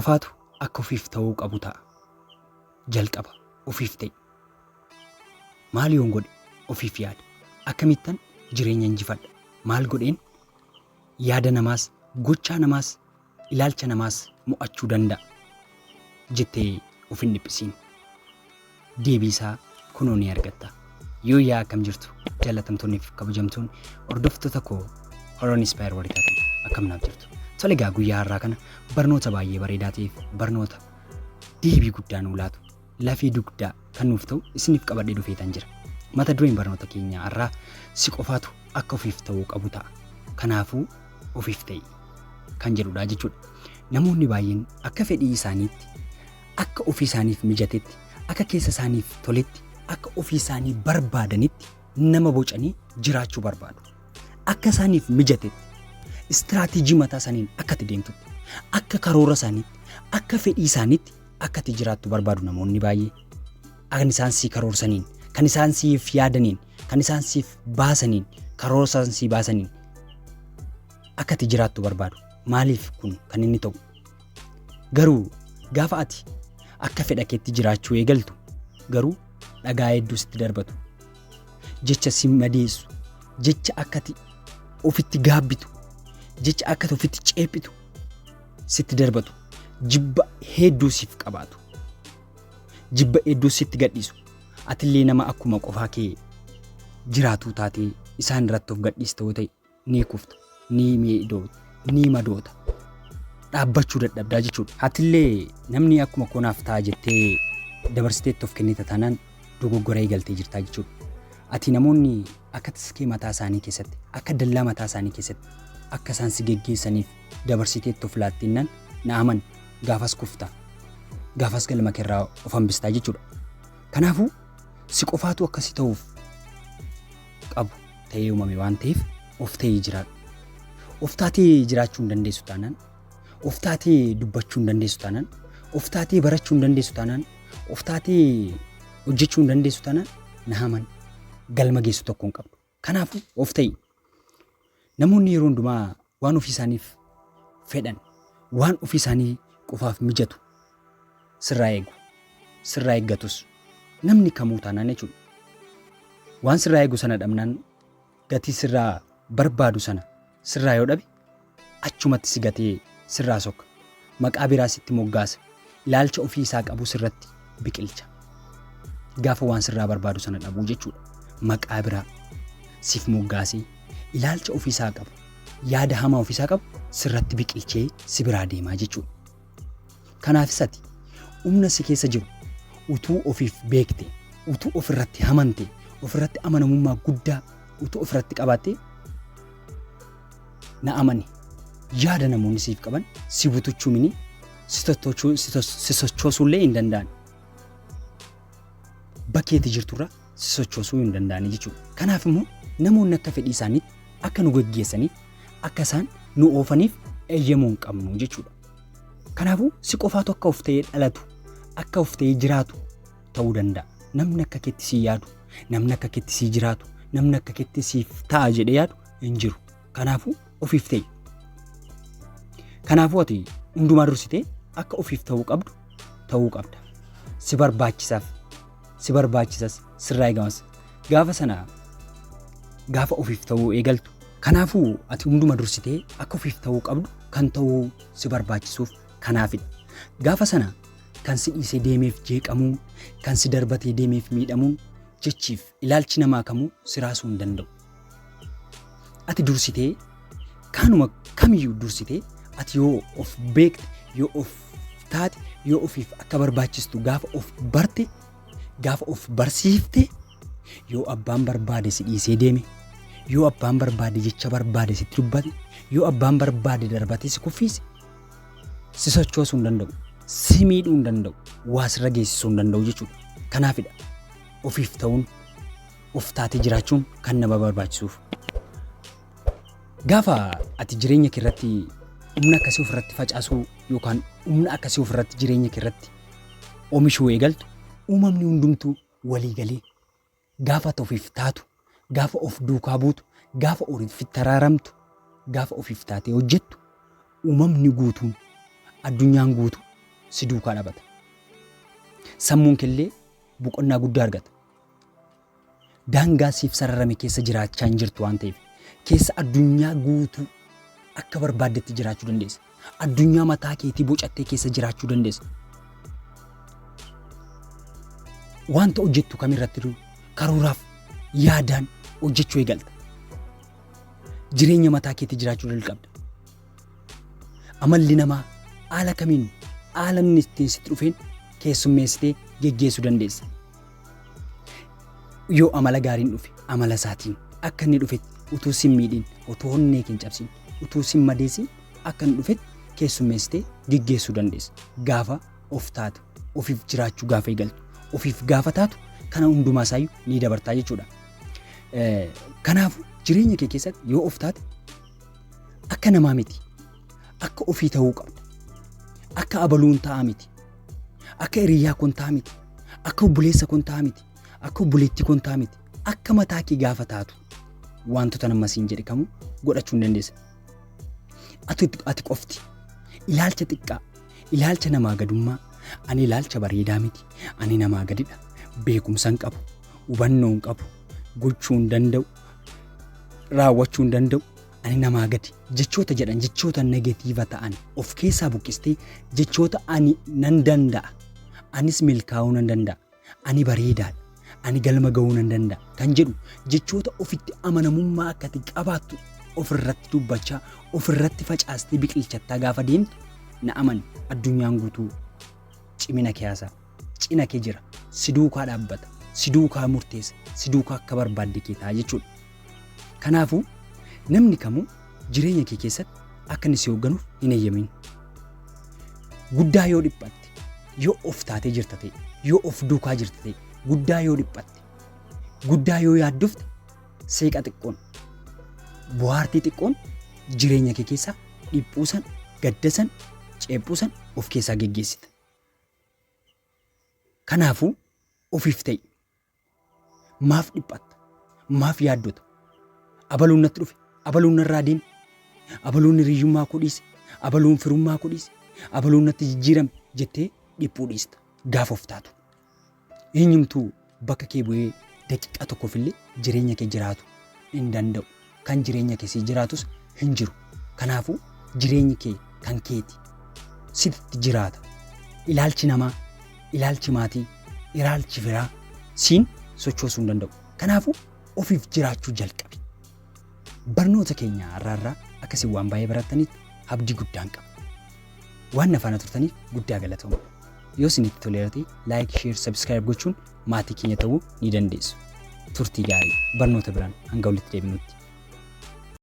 qofaatu akka ofiif ta'uu qabu ta'a. Jalqaba ofiif ta'i. Maal yoon godhe ofiif yaada? Akkamittan jireenya injifadha? Maal godheen yaada namaas, gochaa namaas, ilaalcha namaas mo'achuu danda'a? Jettee of hin dhiphisiin. Deebii isaa kunoo ni argatta. Yooyyaa akkam jirtu jaallatamtoonni fi kabajamtoonni hordoftoota koo Horoon Inspire warri taatan akkam naaf jirtu. Tole egaa guyyaa har'aa kana barnoota baay'ee bareedaa ta'eef barnoota deebii guddaa nuu laatu lafee dugdaa kan nuuf ta'u isiniif qabadhee dhufeetan jira. Mata dureen barnoota keenyaa har'aa si qofaatu akka ofiif ta'uu qabu ta'a. Kanaafuu ofiif ta'i kan jedhudha jechuudha. Namoonni baay'een akka fedhii isaaniitti, akka ofii isaaniif mijatetti, akka keessa isaaniif toletti, akka ofii isaanii barbaadanitti nama bocanii jiraachuu barbaadu. Akka isaaniif mijatetti, istiraatiijii mataa isaaniin akka itti deemtutti, akka karoora isaaniitti, akka fedhii isaaniitti akka itti jiraattu barbaadu namoonni baay'ee. Kan isaan sii karoorsaniin, kan isaan siif yaadaniin, kan isaan siif baasaniin, karoora isaan sii baasaniin akka itti jiraattu barbaadu. Maaliif kun kan inni ta'u? Garuu gaafa ati akka fedha keetti jiraachuu eegaltu garuu dhagaa hedduu sitti darbatu. Jecha si madeessu, jecha akka ati ofitti gaabbitu, jecha akka ati ofitti ceephitu sitti darbatu. Jibba hedduu siif qabaatu. Jibba hedduu sitti gadhiisu. Atillee nama akkuma qofaa kee jiraatuu taatee isaan irratti of gadhiista yoo ta'e ni kufta, ni miidhoota, ni madoota. Dhaabbachuu dadhabdaa jechuudha. Atillee namni akkuma koo naaf ta'a jettee dabarsiteetti of kennita taanaan dogoggora eegaltee jirtaa jechuudha. Ati namoonni akka tiskee mataa isaanii keessatti, akka dallaa mataa isaanii keessatti akka isaan si geggeessaniif dabarsiteetti of laattinnaan na amani gaafas kufta. Gaafas galma keerraa of hambistaa jechuudha. Kanaafuu si qofaatu akkasi ta'uuf qabu ta'ee uumame waan ta'eef of ta'ee jiraadhu. Of taatee jiraachuu hin dandeessu taanaan, of taatee dubbachuu hin dandeessu taanaan, of taatee barachuu hin dandeessu taanaan, of taatee hojjechuu hin dandeessu taanaan na amani galma geessu tokko hin qabdu. Kanaafuu of ta'i. Namoonni yeroo hundumaa waan ofii isaaniif fedhan, waan ofii isaanii qofaaf mijatu sirraa eegu, sirraa eeggatus namni kamuu taanaan jechuudha. Waan sirraa eegu sana dhabnaan gatii sirraa barbaadu sana sirraa yoo dhabe achumatti si gatee sirraa sokka. Maqaa biraa sitti moggaasa. Ilaalcha ofii isaa qabu sirratti biqilcha. Gaafa waan sirraa barbaadu sana dhabuu jechuudha. Maqaa biraa siif moggaasee ilaalcha ofii isaa qabu, yaada hamaa ofii isaa qabu sirratti biqilchee si biraa deemaa jechuudha. Kanaafis ati humna si keessa jiru utuu ofiif beekte, utuu ofirratti hamante, ofirratti amanamummaa guddaa utuu ofirratti qabaatte na amani. Yaada namoonni siif qaban si butuchuu mini si sochoosuullee hin danda'an. Bakkeetti jirturra si sochoosuu hin danda'ani jechuudha. Kanaaf immoo namoonni akka fedhii isaaniitti akka nu geggeessaniif akka isaan nu oofaniif eeyyamuu hin qabnu jechuudha. Kanaafuu si qofaatu akka of ta'ee dhalatu, akka of ta'ee jiraatu ta'uu danda'a. Namni akka keetti sii yaadu, namni akka keetti sii jiraatu, namni akka keetti siif ta'a jedhee yaadu hin jiru. Kanaafuu ofiif ta'i. Kanaafuu ati hundumaa dursitee akka ofiif ta'uu qabdu ta'uu qabda. Si barbaachisaaf, si barbaachisas, sirraa eegamas. Gaafa sana gaafa ofiif ta'uu eegaltu. Kanaafuu ati hunduma dursitee akka ofiif ta'uu qabdu kan ta'uu si barbaachisuuf kanaafidha. Gaafa sana kan si dhiisee deemeef jeeqamuun, kan si darbatee deemeef miidhamuun, jechiif ilaalchi namaa kamuu si raasuu hin danda'u. Ati dursitee kaanuma kamiyyuu dursitee ati yoo of beekte, yoo of taate, yoo ofiif akka barbaachistu gaafa of barte, gaafa of barsiifte, yoo abbaan barbaade si dhiisee deeme, yoo abbaan barbaade jecha barbaade sitti dubbate, yoo abbaan barbaade darbatee si kuffiise, si sochoosuu hin danda'u, si miidhuu hin danda'u, waa sirra geessisuu hin danda'u jechuudha. Kanaafidha ofiif ta'uun of taatee jiraachuun kan nama barbaachisuuf. Gaafa ati jireenya kee irratti humna akkasii ofirratti facaasuu yookaan humna akkasii ofirratti jireenya kee irratti oomishuu eegaltu uumamni hundumtuu walii galee gaafa ati ofiif taatu, gaafa of duukaa buutu, gaafa ofitti araaramtu, gaafa ofiif taatee hojjettu uumamni guutuun addunyaan guutuu si duukaa dhabata. Sammuun kellee boqonnaa guddaa argata. Daangaa siif sararame keessa jiraachaa hin jirtu waan ta'eef keessa addunyaa guutuu akka barbaaddetti jiraachuu dandeessa. Addunyaa mataa keetii bocattee keessa jiraachuu dandeessa. Wanta hojjettu kamirratti karooraaf yaadaan hojjechuu eegalta. Jireenya mataa keetii jiraachuu jalqabda. Amalli namaa haala kamiin haala inni ittiin sitti dhufeen keessummeessitee geggeessuu dandeessa. Yoo amala gaariin dhufe amala isaatiin akka inni dhufetti utuu sin miidhin, utuu onnee kee hin cabsin, utuu sin madeessin akka inni dhufetti keessummeessitee geggeessuu dandeessa. Gaafa of taatu, ofiif jiraachuu gaafa eegaltu, ofiif gaafa taatu kana hundumaa isaayyuu ni dabartaa jechuudha. Kanaafuu jireenya kee keessatti yoo of taate akka namaa miti. Akka ofii ta'uu qabda. Akka abaluun ta'aa miti. Akka hiriyyaa kun ta'aa miti. Akka obboleessa kun ta'aa miti. Akka obboleettii kun ta'aa miti. Akka mataa kee gaafa taatu wantoota nama siin jedhe kamuu godhachuu hin dandeessa. Ati qofti ilaalcha xiqqaa, ilaalcha namaa gadummaa, ani ilaalcha bareedaa miti, ani namaa gadidha, beekumsa hin qabu, hubannoo hin qabu, gochuu hin danda'u, raawwachuu hin danda'u, ani namaa gadi jechoota jedhan jechoota negatiiva ta'an of keessaa buqqistee jechoota ani nan danda'a, anis milkaa'uu nan danda'a, ani bareedaadha, ani galma ga'uu nan danda'a kan jedhu jechoota ofitti amanamummaa akka ati qabaattu ofirratti dubbachaa ofirratti facaastee biqilchattaa gaafa deemtu na amani addunyaan guutuu cimina kee haasa'a. Cina kee jira. Si duukaa dhaabbata. Si duukaa murteessa. Si duukaa akka barbaadde kee ta'a jechuudha. Kanaafuu namni kamuu jireenya kee keessatti akka inni si hoogganuuf hin eeyyamin. Guddaa yoo dhiphatte, yoo of taatee jirta ta'e, yoo of duukaa jirta ta'e, guddaa yoo dhiphatte, guddaa yoo yaaddofte, seeqa xiqqoon, bohaartii xiqqoon jireenya kee keessaa dhiphuu san, gadda san, ceephuu san of keessaa geggeessita. Kanaafuu ofiif ta'i. Maaf dhiphatta? Maaf yaaddota? Abaluun natti dhufe, abaluun narraa deeme, abaluun hiriyyummaa koo dhiise, abaluun firummaa koo dhiise, abaluun natti jijjiirame jettee dhiphuu dhiista gaafa of taatu. Eenyumtuu bakka kee bu'ee daqiiqaa tokkoof illee jireenya kee jiraatu hin danda'u. Kan jireenya kee sii jiraatus hin jiru. Kanaafuu jireenyi kee kan keeti. Sitti jiraata. Ilaalchi namaa, ilaalchi maatii, ilaalchi firaa siin sochoosuu hin danda'u. Kanaafuu ofiif jiraachuu jalqabi. Barnoota keenya har'aa irraa akkasiin waan baay'ee barattanitti abdii guddaan qaba. Waan na faana turtaniif guddaa galatooma. Yoo isinitti toleera ta'e like, share, subscribe gochuun maatii keenya ta'uu ni dandeessu. Turtii gaarii barnoota biraan hanga walitti deebinutti.